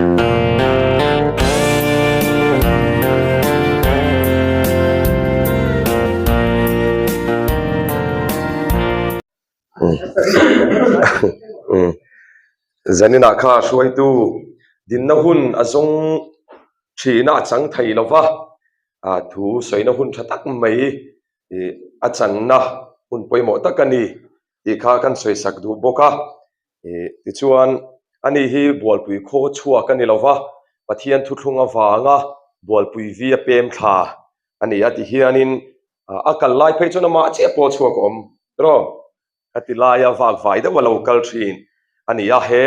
Zaninah kha hruaitu dinna hun a zawng thihna a chang thei lo va, thu sawina hun tha tak mai a channa hun pawimawh tak a ni tih kha kan sawisak duh bawk a. Tichuan ani hi Bualpui khaw chhuak a ni lo va, Pathian thuthlung avanga Bualpui vi a pem thla a ni a ti hianin a kal lai phei chuan amah chiah pawh chhuak a awm rawh a ti laia vak vai deuh a lo kal thin a ni a. He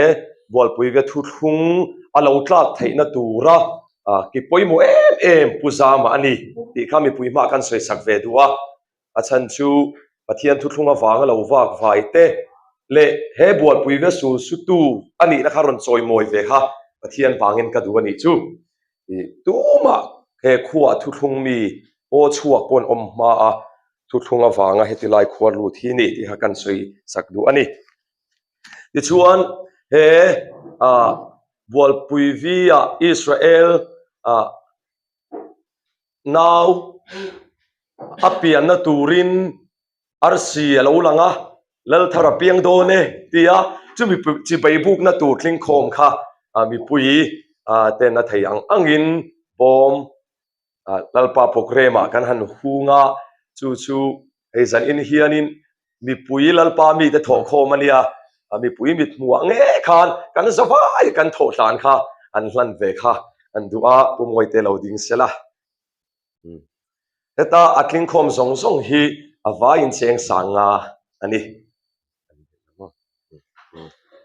Bualpui ve thuthlung a lo tlak theihna tura ki pawimawh em em Pu Zama a ni tih kha mipui hma kan sawisak ve duh a. A chhan chu Pathian thuthlung avanga lo vak vai te leh he Bualpui ve sul sutu a nihna kha rawn chawimawi ve kha Pathian vangin ka duh a nih chu. Tumah he khuaah thuthlung mi aw chhuak pawh an awm hma a, thuthlung avanga heti lai khuar lut hi ni tih kha kan sawi sak duh a ni. Tichuan he Bualpui vi-ah Israel nau a pianna turin Arsi a lo lang a, Lalthar a piang dawn e tia chumi chibai bukna tur tlingkhawm kha mipui ten a thei ang angin bawm Lalpa programme ah kan han hung a, chu chu hei zan in hianin mipui Lalpa mite thawhkhawm a nia, mipui mithmuh ah nge khan kan zavai kan thawhhlan kha an hlan ve kha an duh a, Pu Mawite lo ding sela. Heta a tlingkhawm zawng zawng hi a vaiin cheng sang nga a ni.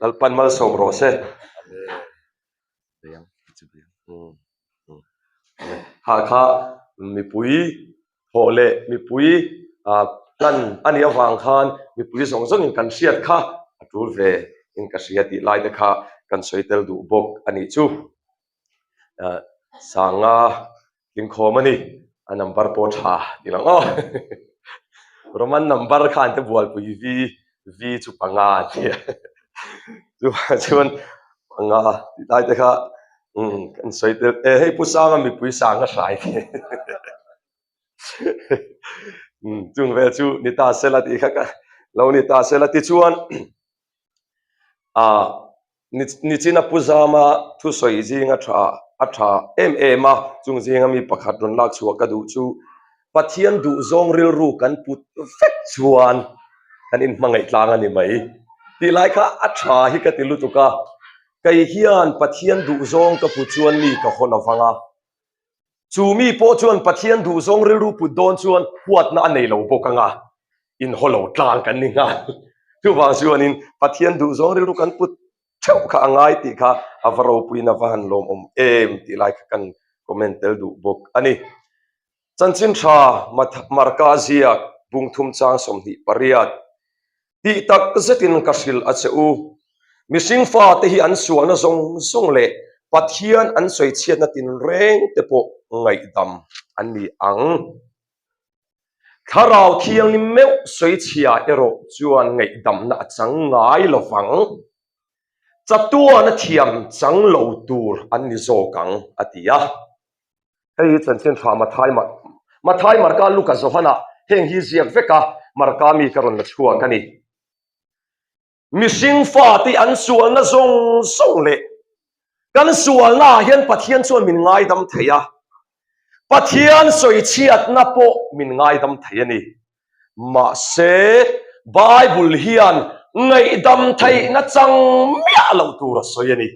Lalpan malsawm rawh se. Ha kha mipui thawh leh mipui hlan a nih avang khan mipui zawng zawngin kan hriat kha a tul ve in ka hria tih lai te kha kan sawi tel duh bawk a nih chu. Sanga tlingkhawm a ni, a number pawh tha ti lang aw. Roman number khan te bualpui V, V chu panga a nia. Chuvang chuan panga tih lai te kha kan sawi tel e hei Pu Sanga mipui Sanga hrai chung vel chu ni ta sela tih kha ka lo ni ta sela tichuan ah Nichina Pu Zama thusawi zinga tha a tha em em a, chung zinga mi pakhat rawn lak chhuah ka duh chu Pathian duhzawng rilru kan put vek chuan kan inhmangaih tlang a ni mai tih lai kha a tha hi ka ti lutuk a, kei hian Pathian duhzawng ka put chuan mi ka haw lo vang a. Chu mi pawh chuan Pathian duhzawng rilru put dawn chuan huatna a nei lo bawk anga inhaw lo tlang kan ni nghal. Chuvang chuanin Pathian duhzawng rilru kan put theuh kha a ngai tih kha a va ropuiin a va han lawmawm em tih lai kha kan comment tel duh bawk a ni. Chanchin tha Marka ziak bungthum chang 28. Tih tak zetin ka hrilh a che u. Mihring fate hi an sualna zawng zawng leh Pathian an sawichhiatna tinreng te pawh ngaihdam an ni ang. Thlarau Thianghlim meuh sawichhia erawh chuan ngaihdamna a chang ngai lo vang. Chatuana thiam chang lo tur an ni zawk ang, a ti a. Hei hi chanchin tha Mathai Mathai Marka Luka Johana heng hi ziak vek a Marka mi ka rawn la chhuak a ni. Mihring fate an sualna zawng zawng leh kan sualna ah hian Pathian chuan min ngaidam thei a, Pathian sawichhiatna pawh min ngaidam thei a ni. Mahse Bible hian ngaihdam theihna chang miah loh tur a sawi a ni.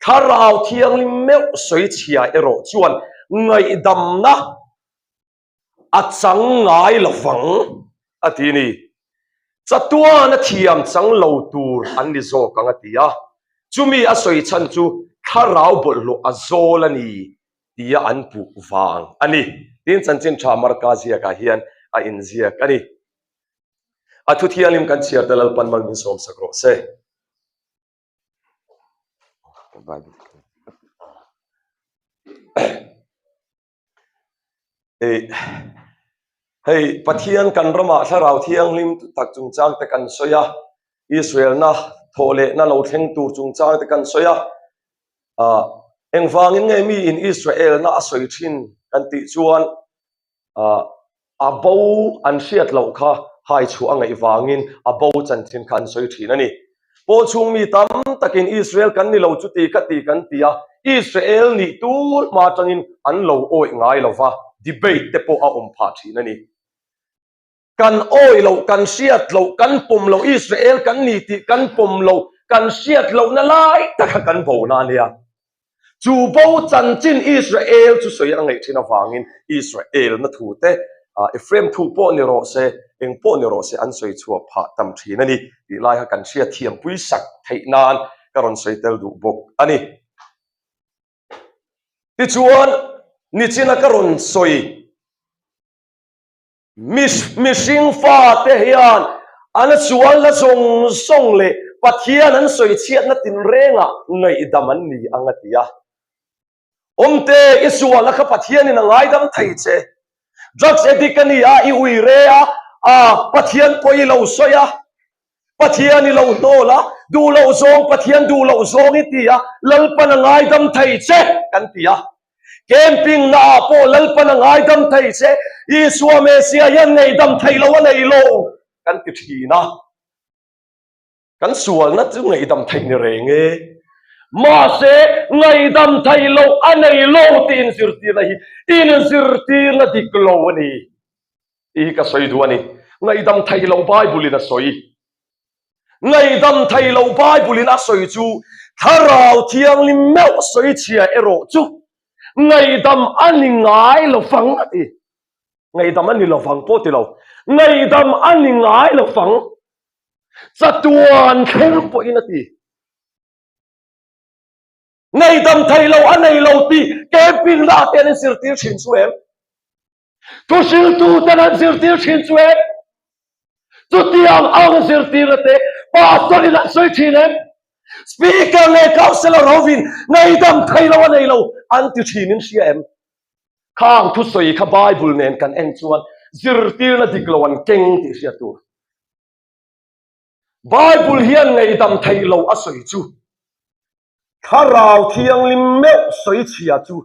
Thlarau Thianghlim meuh sawi chhia erawh chuan ngaihdamna a chang ngai lo vang a ti ni. Chatuana thiam chang lo tur an ni zawk ang a ti a, chumi a sawi chhan chu thlarau bawlhhlawh a zawl a ni tia an puh vang a ni. Tin, Chanchin Tha Marka ziakah hian a inziak a ni. A thu thianghlim kan chhiar te Lalpan mal min sawmsak rawh se. Hei Pathian kan ramah thlarau thianghlim tak chungchang te kan sawi a, Israel na thawh lehna lo thleng tur chungchang te kan sawi a. Ah, engvangin nge mi in Israel na a sawi thin kan tih chuan ah, a bo an hriat loh kha hai chhuah a ngaih vangin a bo chanchin kha an sawi thin a ni. Pawl chhung mi tam takin Israel kan ni lo chuti kha ti kan ti a, Israel nih tur hma atangin an lo awih ngai lo va, debate te pawh a awm phah thin a ni. Kan awih loh, kan hriat loh, kan pawm loh, Israel kan ni tih kan pawm loh, kan hriat lohna lai tak kha kan bona a nia. Chu bo chanchin Israel chu sawi a ngaih thin avangin Israel na thu te, Ephraim thu pawh ni rawh se, eng pawh ni rawh se an sawi chhuah phah tam thin a ni tih lai kha kan hriat thiampui sak theih nan ka rawn sawi tel duh bawk a ni. Tichuan, nichina ka rawn sawi. Mihring fate hian an sualna zawng zawng leh Pathian an sawi chhiatna tinrengah ngaihdam an ni ang a ti a. Awmte, i sualna kha Pathianin a ngaidam thei che. Drugs addict a ni a, i ui re a, a Pathian pawh i lo sawi a, Pathian i lo hnawl a, duh loh zawng Pathian duh loh zawng i ti a, Lalpan a ngaidam thei che kan ti a. Camping na ah pawh Lalpan a ngaidam thei che, Isua Messiah hian ngaihdam thei lo a nei lo kan ti thin a. Kan sualna chu ngaihdam theih ni reng e. Mahse, ngaihdam thei lo a nei lo tih inzirtirna hi inzirtirna dik lo a ni tih hi ka sawi duh a ni. Ngaihdam thei lo Bible in a sawi. Ngaihdam thei lo Bible in a sawi chu Thlarau Thianghlim meuh sawi chhia erawh chu ngaihdam a ni ngai lo fang a ti. Ngaihdam a ni lo fang pawh ti lo. Ngaihdam a ni ngai lo fang. Chatuan thleng pawhin a ti. Ngaihdam thei lo a nei lo tih camping na te an inzirtir thin chu em? Thuhriltu ten an zirtir thin chu em? Chutiang ang zirtirna te pastor in an sawi thin em? Speaker leh councillor hovin ngaihdam thei lo a nei lo an ti thin in hria em? Khang thusawi kha Bible nen kan en chuan zirtirna dik lo an keng tih hriat tur. Bible hian ngaihdam thei lo a sawi chu Thlarau Thianghlim meuh sawi chhia chu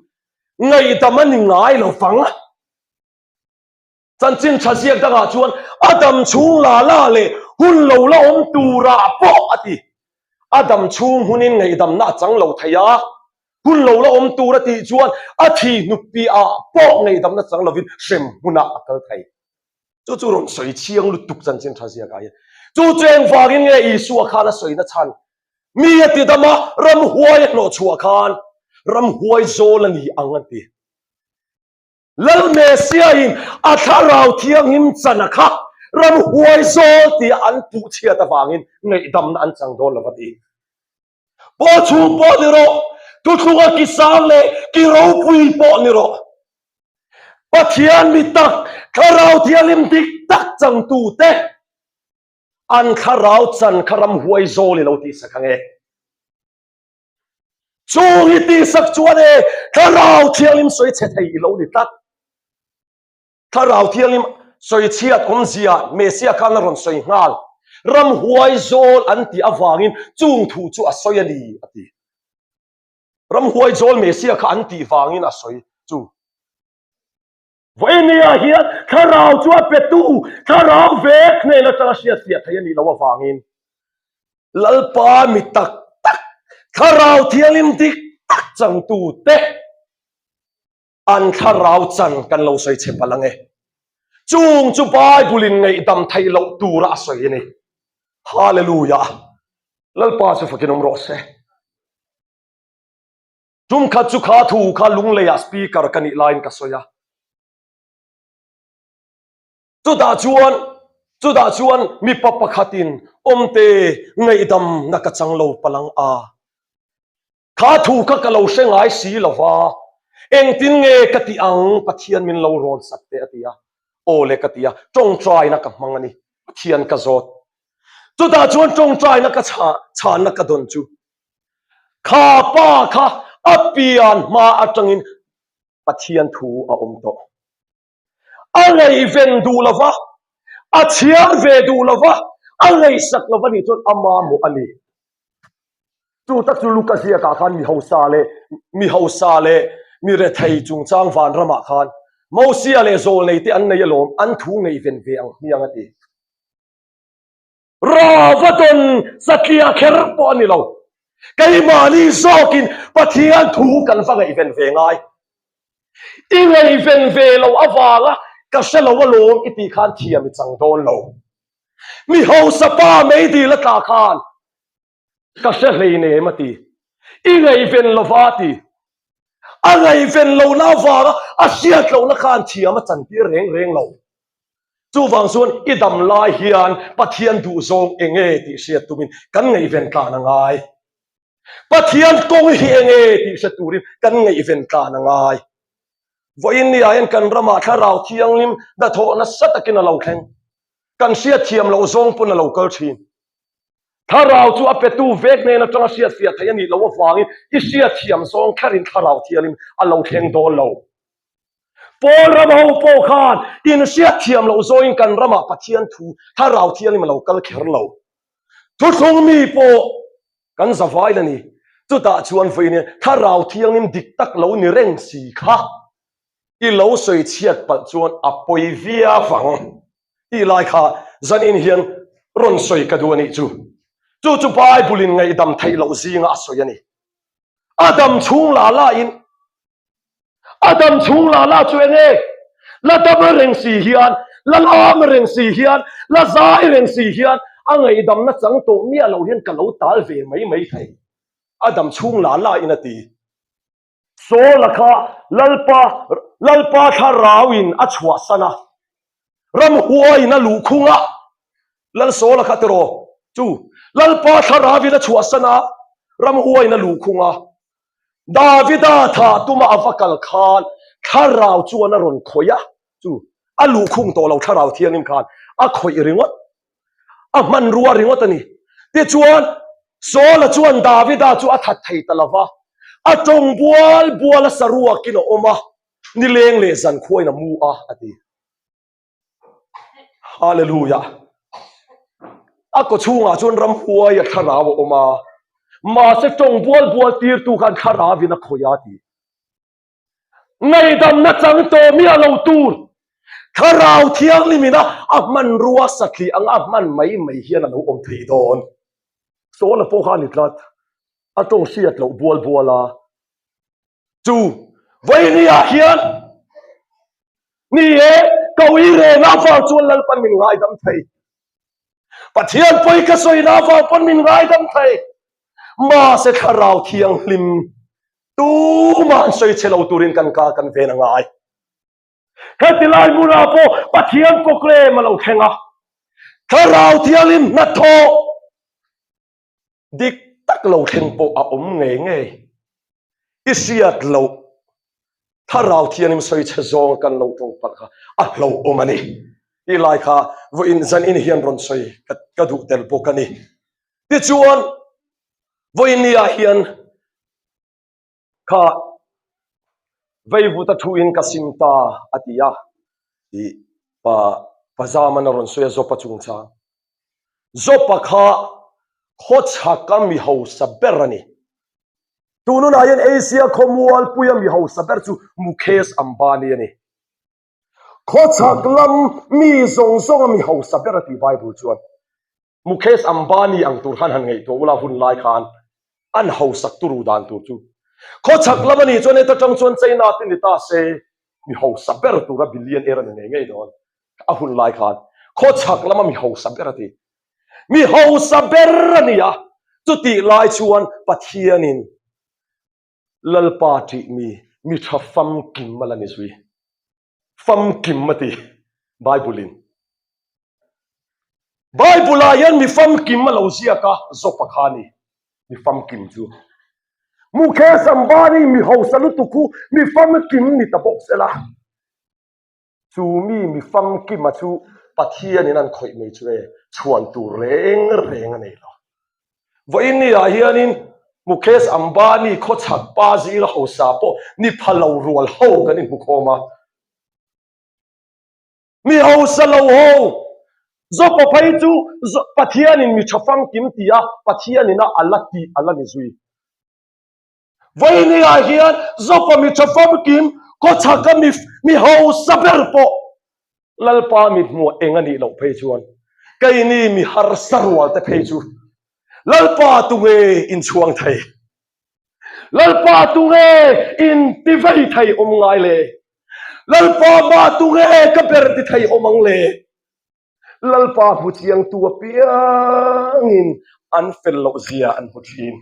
ngaihdam a ni ngai lo vang. Chanchin tha ziak dangah chuan a dam chhung la la leh hun lo la awm turah pawh a ti. A dam chhung hunin ngaihdamna a chang lo thei a, hun lo la awm tur a tih chuan a thi hnupiah pawh ngaihdamna chang lovin hrem hmunah a kal thei. Chu chu rawn sawi chiang lutuk chanchin tha ziakah hian. Chu chu engvangin nge Isua khan a sawina chhan? Mi a ti dam a, ramhuai a hnawh chhuah khan ramhuai zawl a ni ang an ti. Lal Messiah-in a thlarau thianghlim chana kha ramhuai zawl tia an puh chhiat avangin ngaihdamna an chang dawn lo a ti. Paw chhung pawh ni rawh, thuthlunga ki sang leh ki ropui pawh ni rawh. Pathian mi tak, thlarau thianghlim dik tak changtute an thlarau chan kha ramhuai zawl i lo tihsak ang e. Chung i tihsak chuan e, thlarau thianghlim sawi chhe thei i lo ni tlat. Thlarau Thianghlim sawi chhiat awmzia Messiah khan a rawn sawi nghal. Ramhuai zawl an tih avangin chung thu chu a sawi a ni, a ti. Ramhuai zawl Messiah kha an tih vangin a sawi chu. Vawinia hian Thlarau chu a petu Thlarau vek hnen atanga hriatfiah theih a nih loh avangin Lalpa mi tak tak Thlarau Thianghlim dik tak changtute An thlarau chan kan lo sawi chhe palh ang e. Chung chu Bible in ngaihdam theih loh tura a sawi a ni. Hallelujah! Lalpa chu fakin awm rawh se. Tum khat chu kha thu kha lungleiah speaker ka nih laiin ka sawi a. Chutah chuan chutah chuan mipa pakhatin awmte ngaihdamna ka chang lo palh ang a. Kha thu kha ka lo hre ngai si lo va, engtin nge ka tih ang Pathian min lo rawn sak teh a ti a. Aw le ka ti a, tawngtaina ka hmang a ni, Pathian ka zawt. Chutah chuan tawngtaina ka chhanna ka dawn chu kha pa kha a pian hma atangin Pathian thu a awm tawh. A ngaihven duh lo va, a chhiar ve duh lo va, a ngaihsak lo va nih chuan a mamawh a ni. Chu tak chu Luka ziakah khan mi hausa leh mi hausa leh mi rethei chungchang vanramah khan Mosia leh zawlnei te an nei alawm, an thu ngaihven ve ang hmiang a ti. Rava tawn satliah kher pawh a ni lo. Keimahni zawkin Pathian thu kan va ngaihven ve ngai. I ngaihven ve lo avanga ka hre lo alawm i tih khan thiam i chang dawn lo. Mi hausa pa meidil a tla khan Ka hre hleinem a ti. I ngaihven lova a ti. A ngaihven lohna avanga a hriat lohna khan thiam a chantir reng reng lo. Chuvang chuan i dam lai hian Pathian duhzawng eng nge tih hriat tumin kan ngaihven tlan a ngai. Pathian kawng hi eng nge tih hre turin kan ngaihven tlan a ngai. Vawiin ni ah hian kan ramah thlarau thianghlim hnathawh nasa takin a lo thleng. Kan hriatthiam loh zawng pawn a lo kal thin. Thlarau chu a petu vek nen atanga hriatfiah theih a nih loh avangin i hriatthiam zawng kherin thlarau thianin a lo thleng dawn lo. Paul ram ho pawh khan in hriatthiam loh zawngin kan ramah Pathian thu thlarau thianghlim a lo kal kher lo. Thuthlung mi pawh kan za vail a ni. Chutah chuan vawiin thlarau thianghlim dik tak lo ni reng si kha i lo sawi chhiat palh chuan a pawi viau ang tih lai kha zanin hian rawn sawi ka duh a nih chu. Chu chu Bible in ngaihdam theih loh zinga a sawi a ni. A dam chhung la la in a dam chhung la la chu enge la dam reng si hian la lam reng si hian la zai reng si hian a ngaihdamna chang tawh miah lo hian ka lo tal ve mai mai thei. A dam chhung la la in a ti. Saula kha Lalpa Lalpa thlarauin a chhuahsan a, ramhuaiin a luhkhung a, Lal Saula kha tiraw chu Lalpa thlarauin a chhuahsan a, ramhuaiin a luhkhung a, Davida thah tuma a va kal khan thlarau chuan a rawn khawih a, chu a luhkhung tawh lo thlarau thiangin khan a khawih ringawt. A hmanrua ringawt a ni. Tichuan, Saula chuan Davida chu a that thei ta lo va, a tawng bual bual a saruakin a awm a, nileng leh zankhuain a mu a, a ti. Hallelujah! A kaw chhungah chuan ramhuai a thlarau a awm a, mahse tawng bual bual tirtu khan thlarauvin a khawih a, a ti. Ngaihdamna chang tawh miah lo tur Thlarau Thianghlim ina a hmanrua satliah anga a hman mai mai hian a lo awm thei dawn. Sawl a pawh kha a ni tlat, a tawng hriat loh bual bual a. Chu Vawinia hian ni e, ka ui reng avang chuan Lalpan min ngaidam thei. Pathian pawi ka sawina avang pawn min ngaidam thei. Mahse Thlarau Thianghlim Tumah an sawi che lo turin kan ka kan ven a ngai. Heti lai hmunah pawh Pathian program a lo thleng a, Thlarau Thianghlim hnathawh dik tak lo thleng pawh a awm ngei ngei. I hriat loh Thlarau Thianghlim sawi che zawng kan lo tawng palh kha a hlauhawm a ni. Ti lai kha vawiin zanin hian rawn sawi ka duh tel bawk a ni. Tichuan vawiin ni ah hian Kha veivuta thu in ka sim ta a ti a, i pa Pazaman a rawn sawi a Zopa chungchang. Zopa kha khawchhaka mi hausa ber a ni. Tununah hian Asia khawmualpuia mi hausa ber chu Mukesh Ambani a ni. Khawchhak lam mi zawng zawnga mi hausa ber a ti Bible chuan. Mukesh Ambani ang tur khan han ngaihtuah ula hun lai khan an hausak turu dan tur chu khawchhak lam a nih chuan heta tang chuan China te ni ta se mi hausa ber tura billionaire a ni ngei ngei dawn a hun lai khan khawchhak lama mi hausa ber a ti mi hausa ber a ni a chutih lai chuan Pathianin Lalpa tih mi mi tha famkim a la ni zui. Famkim a ti Bible in. Bible ah hian mi famkim a lo ziak a, Job-a kha a ni mi famkim chu. Mukesh Ambani mi hausa lutuk khu mi famkim ni ta bawk sela. Chu mi mi famkima chu Pathianin an khawih mai chu e, chhuan tur reng reng a nei lo. Vawiin ni ah hianin Mukesh Ambani khawchhak pa zinga hausa pawh ni pha lo rual ho kan inhmu khawm a. Mi hausa lo ho Zopa phei chu Pathianin mi tha famkim ti a, Pathianin a ala tih ala ni zui. Vawinia hian Zopa mi tha famkim khawchhaka mi mi hausa ber pawh Lalpa mi hmuah eng a nih loh phei chuan keini mi harsa rual te phei chu Lalpa tunge inchhuang thei? Lalpa tunge inti vei thei awm ngai le? Lalpa mah tunge ka ber ti thei awm ang le? Lalpa hmu chiangtu apiangin an fel loh zia an hmu thin.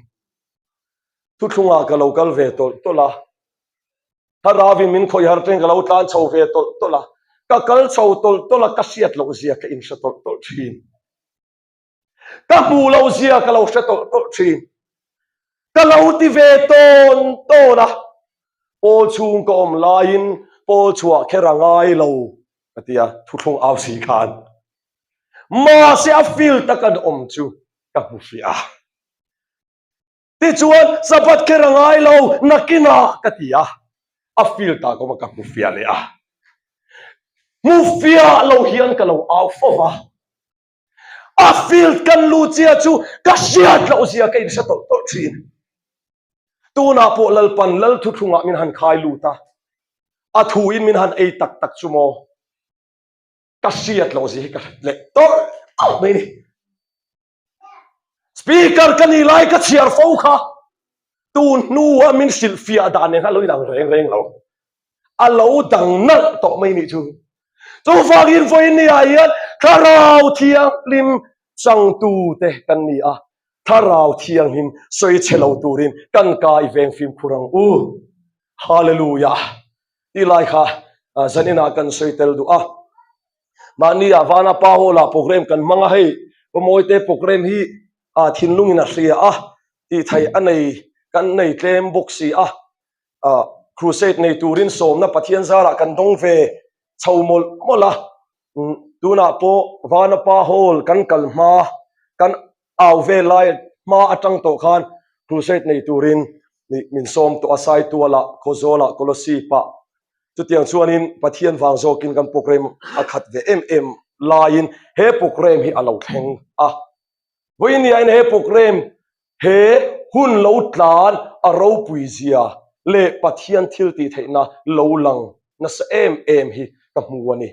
Thuthlungah ka lo kal ve tawlh tawlh a, Thlarauin min khawih har teng ka lo tlan chho ve tawlh tawlh a, ka kal chho tawlh tawlh a, ka hriat loh zia ka inhre tawlh tawlh thin. Ka hmuh loh zia ka lo hre tawlh tawlh thin. Ka lo ti ve tawn tawn a, pawl chhung ka awm laiin pawl chhuah kher a ngai lo ka ti a, thuthlung au si khan. Mahse a field a kan awm chu ka hmu fiah a. Tichuan Sabbath kher a ngai lo nakinah ka ti a, a field ah ka awm a ka hmu fiah leh a. Hmu fiah lo hian ka lo au fo va. A field kan luh chiah chu ka hriat loh zia ka inhre tawlh tawlh thin. Tunah pawh Lalpan Lal thuthlungah min han khai lut a, a thuin min han ei tak tak chu maw? Ka hriat loh zia hi ka hret leh tawlh tawlh mai ni. Speaker ka nih lai ka chhiar fo kha tun hnua min hrilh fiah dan nen khan a lo inang reng reng lo. A lo dang nalh tawh mai nih chu. Chuvangin vawinia hian Thlarau Thianghlim changtute kan ni a, Thlarau Thianghlim sawi chhe lo turin kan kai veng fimkhur ang u. Hallelujah! Tih lai kha zaninah kan sawi tel duh a. Mahni ah vana pa hall ah program kan hmang a hei Pawmawite program hi ah thinlung in a hria a tih theih a nei kan nei tlem bawk si a ah crusade nei turin sawmna Pathian zarah kan dawng ve chho mawlh mawlh a tunah pawh vana pa hall kan kal hma kan au vel lai hma atang tawh khan crusade nei turin min sawm tawh a Saitualah Khawzawlah Kolosip-ah Chutiang chuanin Pathian vang zawkin kan program a khat ve em em laiin he program hi a lo thleng a. Vawiiniain he program he hun lo tlan a ropui zia leh Pathian thil tih theihna lo lang nasa em em hi ka hmu a ni.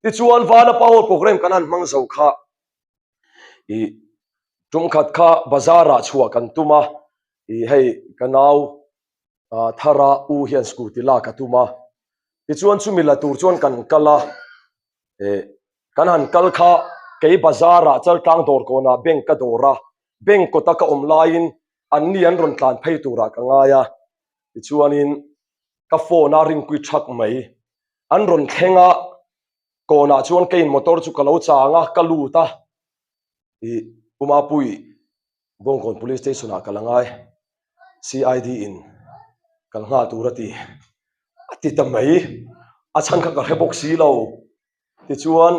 Tichuan Vana Power program kan han hmang zo kha i tum khat kha bazar ah chhuah kan tum a, i hei ka nau Thara u hian scooty lak a tum a, tichuan chumi la tur chuan kan kal a, eh kan han kal kha kei bazar ah Chaltlang dawr kawnah bank ka dawr a, bank kawta ka awm laiin anni an rawn tlan phei turah ka ngai a, tichuanin ka phone a ringpui thak mai, an rawn thleng a, kawnah chuan keiin motor chu ka lo chang a, ka lut a, ih Pumapui Bawngkawn Police Station ah ka la ngai CID in kal nghal tur a ti a ti ta mai a chhan kha ka hre bawk si lo tichuan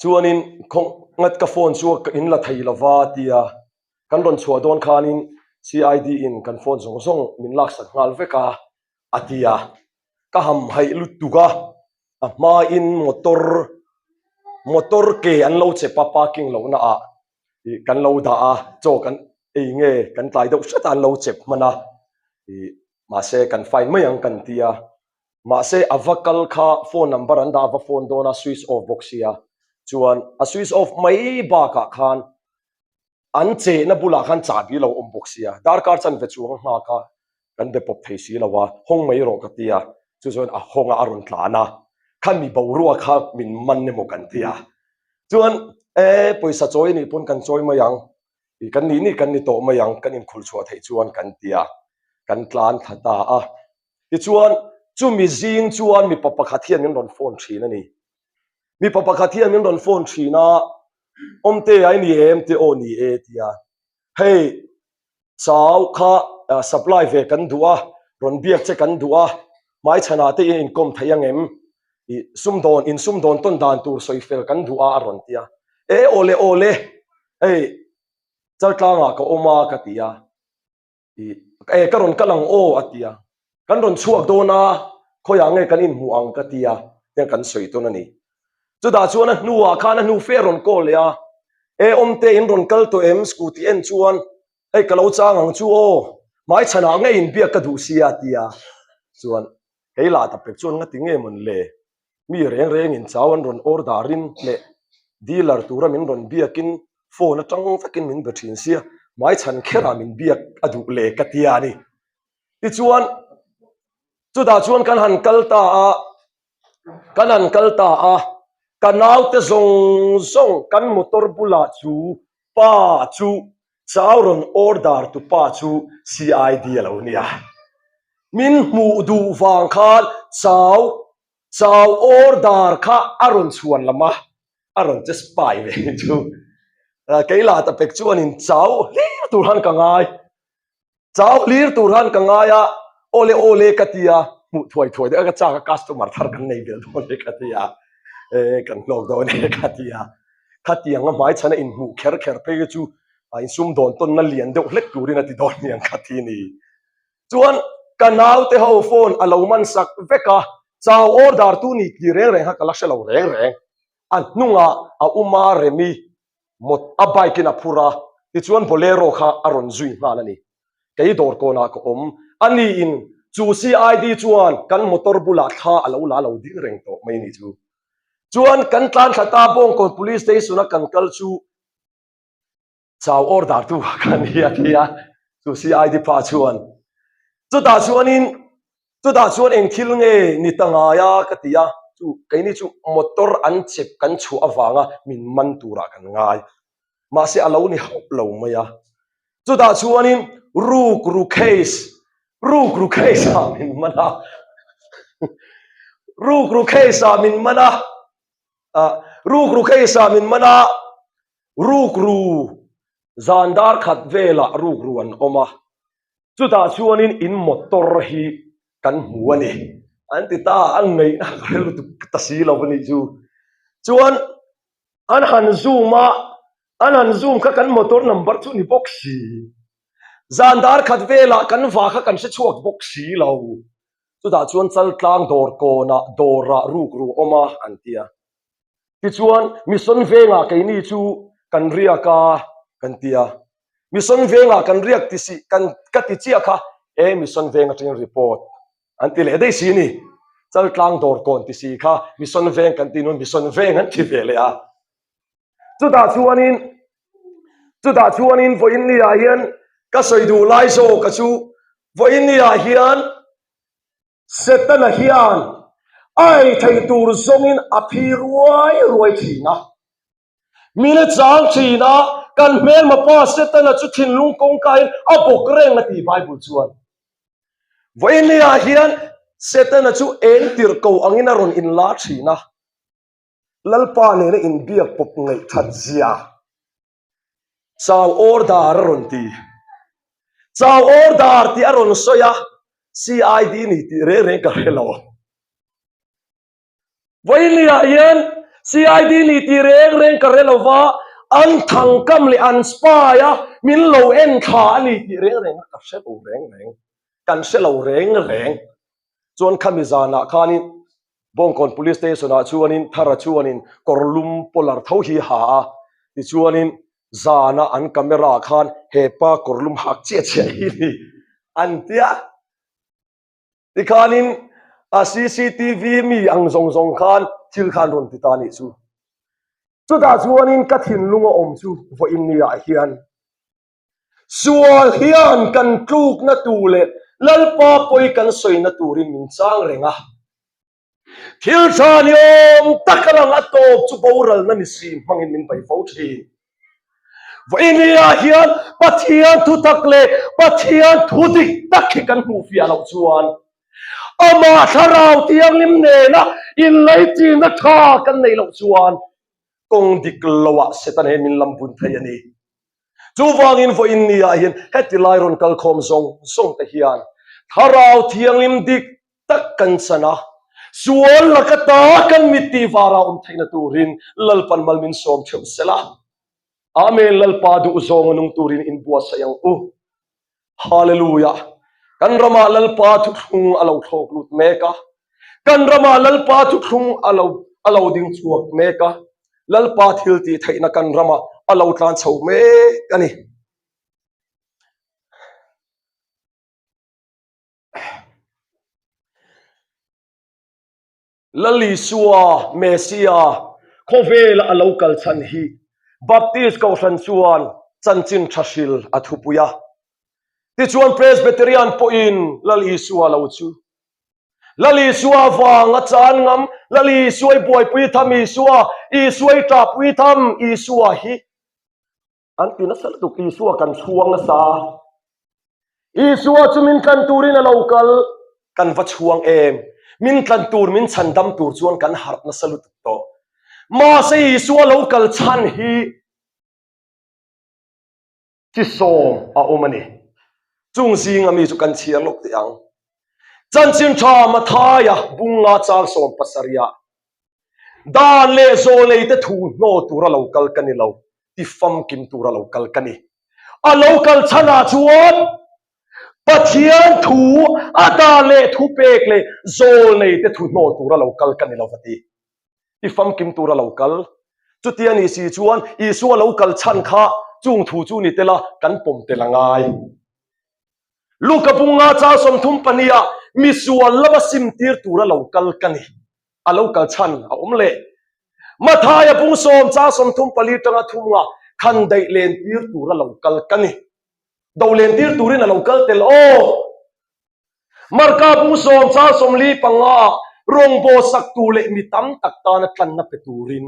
chuanin khaw ngat ka phone chu ka in la thei lova tia kan rawn chhuah dawn khanin CID in kan phone zawng zawng min laksak nghal vek a a ti a ka hamhaih lutuk a a hmain motor motor ke an lo chep a parking lohna ah ih kan lo dah a chaw kan ei nge kan tlai deuh hret a an lo chep hman a ih mahse kan fine mai ang kan ti a mahse a va kal kha phone number an dah a va phone dawn a switch off bawk sia chuan a switch off mai bakah khan An chehna bulah khan chahbi lo awm bawk sia, darkar chanve chuang a nghak a, kan be pawp thei si lo a, hawng mai rawh ka ti a, chu chuan a hawng a, a rawn tlan a, khami boruak kha min man emaw kan ti a, chuan e pawisa chawi nih pawn kan chawi mai ang, ih kan nih nih kan ni tawh mai ang, kan inkhulh chhuah theih chuan kan ti a, kan tlan thla ta a, tichuan chumi zing chuan mipa pakhat hian min rawn phone thin a ni, mipa pakhat hian min rawn phone thin a, Awmte ai ni em te aw ni e tia hei chau kha supply ve kan duh a rawn biak che kan duh a hmaichhanah te in inkawm thei ang em ih sumdawn in sumdawn tawn dan tur sawi fel kan duh a a rawn tia e awle awle hei chaltlangah ka awm a ka ti a. E ka rawn kal ang aw a ti a, kan rawn chhuak dawn a, khawiah nge kan inhmuh ang ka ti a, tiang kan sawi tawn a ni. Chutah chuan a hnuah khan a hnu fe a rawn call leh a, E Awmte in rawn kal tawh em scooty en chuan hei ka lo chang ang chu aw, Hmaichhanah ngei inbiak ka duh sia a ti a, chuan kei lah ta pek chuan ngati nge mawn le? Mi reng rengin chau an rawn order in leh dealer tura min rawn biakin phone atang vekin min be thin sia, hmaichhan kherah min biak a duh le ka tia a ni. Tichuan chutah chuan kan han kal ta a, kan han kal ta a, ka naute zawng zawng kan motor bulah chu pa chu Chau rawn order tu pa chu CID a lo nia. Min hmuh duh vang khan chau chau order kha a rawn chhuan lam a, a rawn che spy ve ni chu. Kei lah ta pek chuanin chau hlir tur han ka ngai. Chau hlir tur han ka ngai a, awle awle ka ti a, hmuh thuai thuai deuh a ka chak a customer thar kan nei belh dawn e ka ti a, e kan hlawk dawn e ka ti a. Khatiang a hmaichhan a inhmuh kher kher phei hi chu a insum dawn tawnna lian deuh hlek turin a ti dawn niang kha ti ni. Chuan ka naute ho phone a lo man sak vek a, chau order tu ni tih reng reng kha ka la hre lo reng reng. A hnungah a uma Remi mot a bike in a phur a, tichuan Bolero kha a rawn zui nghal a ni. Kei dawr kawnah ka awm. A niin chu CID chuan kan motor bulah thla a lo la lo ding reng tawh mai ni chu. Chuan kan tlan thla ta Bawngkawn Police Station a kan kal chu chau order tu kha ni a ti a, chu CID pa chuan chutah chuanin chutah chuan eng thil nge ni ta ngai a ka ti a, chu keini chu motor an chep kan chhuah avanga min man turah kan ngai. Mahse a lo ni hauh lo mai a. Chutah chuanin rukru case, rukru case ah min man a, rukru case ah min man a, rukru case ah min man a, rukru zan dar khat velah rukru an awm a. Chutah chuanin in motor hi kan hmu a ni. An ti ta a, a ngaihna ka hre lutuk ta si lo a nih chu. Chuan An han zoom a, an han zoom kha kan motor number chu ni bawk si. Zan dar khat velah kan va kha kan hre chhuak bawk si lo. Chutah chuan Chaltlang dawr kawnah dawrah rukru awm a an ti a. Tichuan Mission vengah keini chu kan riak a kan ti a. Mission vengah kan riak ti si kan ka ti chiah kha e Mission veng atangin report An ti leh daih si ni. Chaltlang dawr kawn ti si kha Mission veng kan ti nun Mission veng an ti ve leh a. Chutah chuanin chutah chuanin vawiin ni ah hian ka sawi duh lai zawk a chu vawiin ni ah hian Setana hian a ei thei tur zawngin a phi ruai ruai thin a. Min a chang thin a, kan hmelma pa Setana chu thinlung kawngkain a bawk reng a ti Bible chuan. Vawinia hian Setana chu eng tirh ko angin a rawn inla thin a, Lalpa nena inbiak pawp ngaihthat zia chau order a rawn ti. Chau order tih a rawn sawi a, CID ni tih reng reng ka hre lo. Vawinia hian CID ni tih reng reng ka hre lo va, an thangkam leh an spy a min lo en thla a ni tih reng reng ka hre lo reng reng, kan hre lo reng reng. Chuan khami zanah khanin Bawngkawn Police Station ah chuanin Thara chuanin kawrlum polar tho hi ha a, tichuanin zana an camera ah khan hepa kawrlum hak chiah chiah hi ni an tia. Tikhanin a cctv mi ang zawng zawng khan thil khan rawn ti ta nih chu. Chutah chuanin ka thinlung a awm chu vawiin ni ah hian sual hian kan tlukna tur leh Lalpa pawi kan sawina turin min chang reng a. Thil tha ni awm tak a lang a tawp chu boralna ni si hmangin min bei fo thin. Vawinia hian Pathian thutak leh Pathian thu dik tak hi kan hmuh fiah loh chuan amah thlarau thianghlim nena inlaichinna tha kan neih loh chuan kawng dik loah Satan he min lam bun thei a ni. Chuvangin vawiin niah hian heti lai rawn kalkhawm zawng zawng te hian thlarau thianghlim dik tak kan chan a, sual laka ta kan mit tih vara awm theihna turin Lalpan mal min sawm theuh sela. Amen Lalpa duh zawng a nung turin in buatsaih ang u. Hallelujah. Kan ramah Lalpa thuthlung a lo thlawk lut mek a. Kan ramah Lalpa thuthlung a lo a lo ding chhuak mek a. Lalpa thil tih theihna kan ramah a lo tlan chho mek a ni. Lal Isua, Messia, khawvela a lo kal chhan hi Baptist Kohhran chuan chanchin tha hril a thupui a. Tichuan Presbyterian pawhin Lal Isua lo chu Lal Isua vang a chan ngam, Lal Isua i buaipui tham Isua, Isua i ṭahpui tham Isua hi An ti nasa lutuk, Isua kan chhuang nasa. Isua chu min tlan turin a lo kal. Kan va chhuang em? Min tlan tur, min chhandam tur chuan kan harh nasa lutuk tawh. Mahse Isua lo kal chhan hi chi sawm a awm a ni. Chung zinga mi chu kan chhiar lawk teh ang. Chanchin tha Mathaia bunga chang 17ah Dan leh zawlneite thu hnaw tura lo kal ka ni lo, ti famkim tura lo kal ka ni. A lo kal chhanah chuan Pathian thu a dan leh thupek leh zawlneite thu hnaw tura lo kal ka ni lo va ti. Ti famkim tura lo kal. Chutia ni si chuan Isua lo kal chhan kha chung thu chu ni tel a, kan pawm tel a ngai. Luka bunga chang 32 ah misual lama simtir tura lo kal ka ni. A lo kal chhan a awm leh. Mathaia bung sawm chang 34 tanga thunga khan daih len tir tura lo kal ka ni. Do len tir turin a lo kal tel aw. Marka bung sawm chang 45 ah rawngbawl sak tur leh mi tam tak tana tlanna pe turin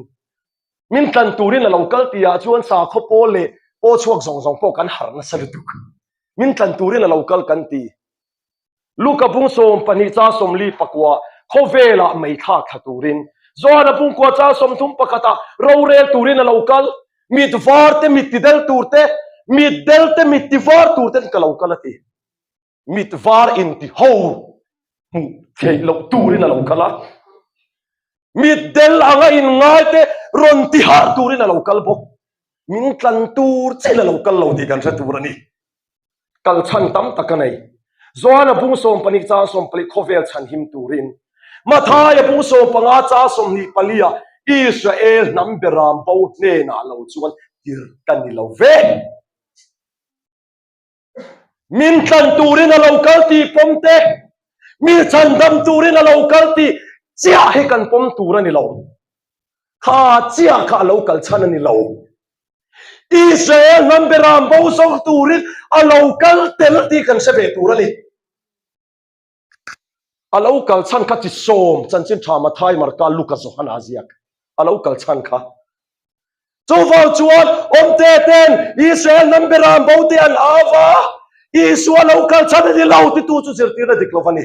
min tlan turin a lo kal tihah chuan sakhaw pawl leh paw chhuak zawng zawng pawh kan harh nasa lutuk. Min tlan turin a lo kal kan ti. Luka bung 12 chang 44 khawvelah mei thlak thla turin, Johana bung kua chang 31 ah rorel turin a lo kal, mit var te mit ti del tur te, mit del te mit ti var tur ten ka lo kal a ti. Mit var in ti ho hmuh theih loh turin a lo kal a, mit del anga in ngai te rawn ti harh turin a lo kal bawk. Min tlan tur chiah in a lo kal lo tih kan hre tur a ni. Kal chhan tam tak a nei. Johana bung 12 chang 14 khawvel chhan him turin, Mathaia bung 15 chang 24 ah Israel hnam beram bo hnenah lo chuan tir ka ni lo ve. Min tlan turin a lo kal tih pawm te, mi chhandam turin a lo kal tih chiah hi kan pawm tur a ni lo. Kha chiah kha a lo kal chhan a ni lo. Israel hnam beram bo zawng turin a lo kal tel tih kan hre ve tur a ni. A lo kal chhan kha chi sawm chanchin tha Mathai, Marka, Luka, Johana a ziak. A lo kal chhan kha. Chuvang chuan awmte ten Israel hnam beram bo te an au va, Isua lo kal chhan a ni lo titu chu zirtirna dik lo va ni.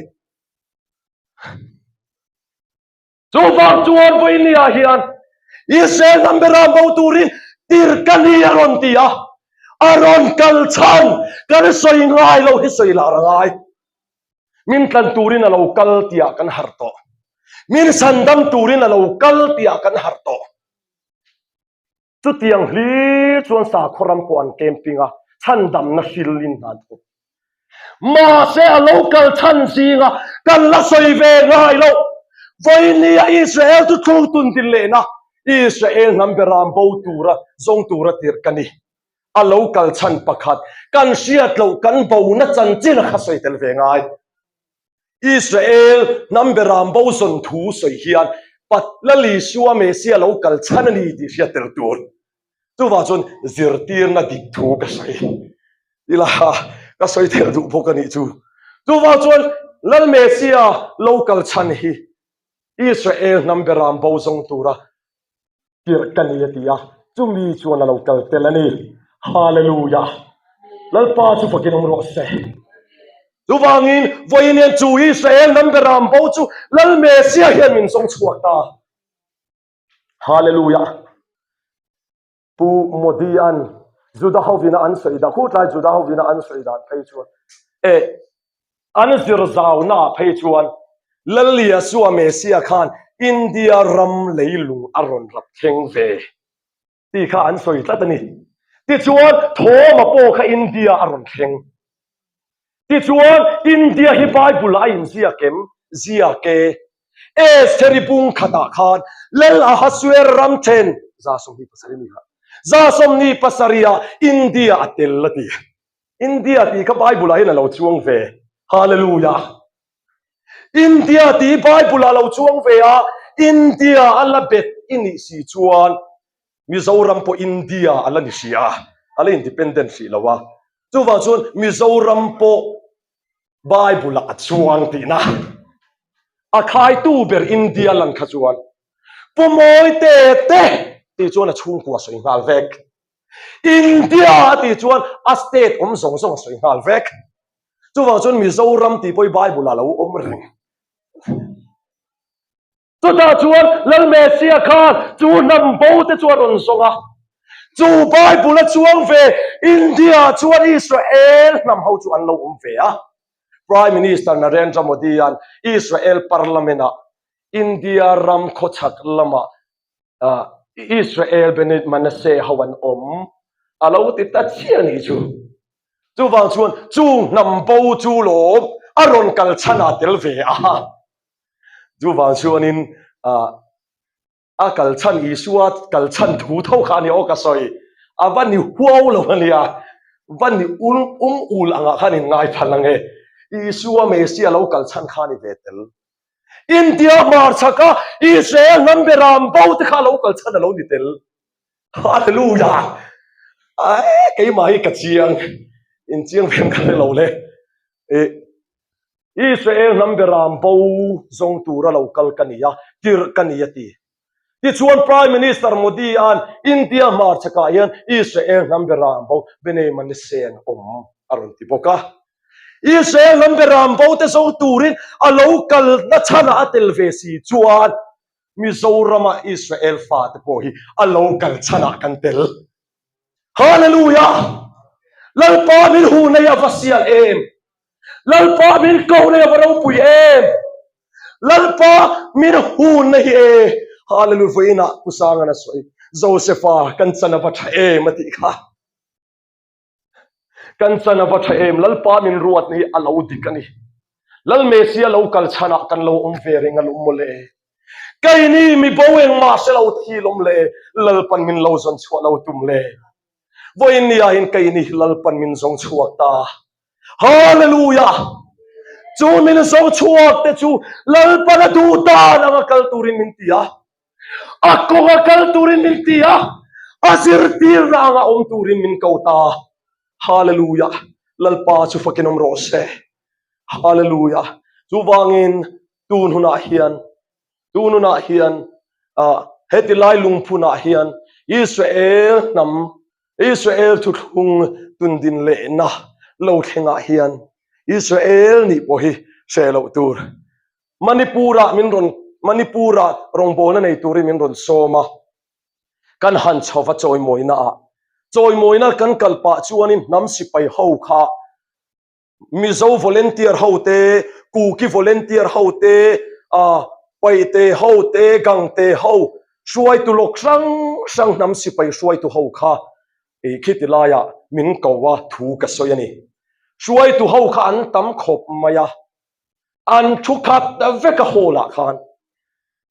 Chuvang chuan vawinia hian Israel hnam beram bo turin tir ka ni a rawn ti a, a rawn kal chhan kan sawi ngai lo hi sawi lar a ngai. Min tlan turin a lo kal tihah kan harh tawh. Min sandam turin a lo kal tihah kan harh tawh. Chutiang hlir chuan sakhaw ram pawh an camping a, chhandamna hrilin hna an thawk. Mahse a lo kal chhan zinga kan la sawi ve ngai lo. Vawinia Israel chu thlung tun din lehna Israel hnam beram bo tura zawng tura tirh ka ni. A lo kal chhan pakhat kan hriat loh kan bona chanchin a kha sawi tel ve ngai. Israel hnam beram bo zawn thu sawi hian Patla Isua Mesia lo kal chhan a ni tih hriat tel tur. Chuvang chuan zirtirna dik thu ka sawi ila ka sawi tel duh bawk a nih chu. Chuvang chuan Lal Mesia lo kal chhan hi Israel hnam beram bo zawng tura tirh ka ni a ti a, chumi chuan a lo kal tel a ni. Hallelujah! Lalpa chu fakin awm rawh se. Chuvangin vawiin hian chu Israel hnam beram bo chu Lal Mesia hian min zawng chhuak ta. Hallelujah! Pu Modi an Juda hovina an sawi dan, khutlai Juda hovina an sawi dan phei chuan e an zir zauna ah phei chuan Lal Yeshua Messiah khan India ram leilung a rawn rap thleng ve tih kha an sawi tlat a ni. Tichuan Thawma pawh kha India a rawn thleng. Tichuan India hi Bible ah a inziak em? Ziak e. Estheri bung khatah khan Lal Ahasuer ram then 27 ni kha 27 ah India a tel a ti. India tih kha Bible ah hian a lo chuang ve. Hallelujah! India tih Bible ah lo chuang ve a, India a la bet i nih si chuan Mizoram pawh India a la ni hrih a, a la independent hrih lo a. Chuvang chuan Mizoram pawh Bible ah a chuang tihna. A khaitu ber India lan kha chuan Pu Mawite te tih chuan a chhungkua sawi nghal vek. India a tih chuan a state awm zawng zawng a sawi nghal vek. Chuvang chuan Mizoram tih pawh hi Bible ah lo awm reng. Chutah chuan Lal Messia khan chu hnam bo te chu a rawn zawng a. Chu Bible a chuang ve India chuan Israel hnam ho chu an lo awm ve a. Prime Minister Narendra Modi an Israel Parliament ah India ram khawchhak lamah Israel Benit Manasseh ho an awm a lo ti ta chiah a nih chu. Chuvang chuan chung hnam bo chu lawm a rawn kal chhan ah tel ve a. Chuvang chuanin a kal chhan Isua kal chhan thu tho kha a ni aw ka sawi. A va ni huau lo a nia, va ni um ul angah khan in ngai phal ang e. Isua Messia lo kal chhan kha a ni ve tel. India hmarchhaka Israel hnam beram bo te kha lo kal chhan a lo ni tel. Hallelujah! Ae keimah hi ka chiang, in chiang vem ka hre lo le. Israel hnam beram bo zawng tura lo kal ka ni a, tirh ka ni a ti. Tichuan Prime Minister Modi an India hmarchhakah hian Israel hnam beram bo Bnei Manasseh an awm a rawn ti bawk a. Israel hnam beram bo te zawng turin a lo kalna chhanah a tel ve si chuan Mizorama Israel fate pawh hi a lo kal chhanah kan tel. Hallelujah! Lalpa min huh nei a va sial em! Lalpa min ko nei a va ropui em! Lalpa min hun na hi e! Hallelujah! Vawiinah Pu Sangan a sawi, Josepha kan chan a va tha em a tih kha. Kan chan a va tha em, Lalpa min ruat ni a lo dik a ni. Lal Messia lo kal chhanah kan lo awm ve reng alawm mawle. Keini mi bo engmah hre lo te hi lawm le, Lalpan min lo zawn chhuah lo tum le. Vawiin ni ah hin keini Lalpan min zawng chhuak ta. Hallelujah! Chu min zawng chhuak te chu Lalpan a duh dan anga kal turin min ti a. A kawnga kal turin min ti a, a zirtirna anga awm turin min ko ta. Hallelujah! Lalpa chu fakin awm rawh se. Hallelujah! Chuvangin tun hunah hian, tun hunah hian, ah, heti lai lungphunah hian Israel hnam, Israel thuthlung tundin lehna lo thlengah hian Israel nih pawh hi hreh loh tur. Manipur-ah min rawn Manipur-ah rawngbawlna nei turin min rawn sawm a, kan han chho va chawimawina-ah. Chawimawina kan kal pah chuanin hnam sipai ho kha Mizo volunteer ho te, Kuki volunteer ho te, Paite ho te, Gangte ho, hruaitu lawk hrang hrang hnam sipai hruaitu ho kha khiti laiah min ko a thu ka sawi a ni. Hruaitu ho kha an tam khawp mai a. An thu khat vek a hall ah khan.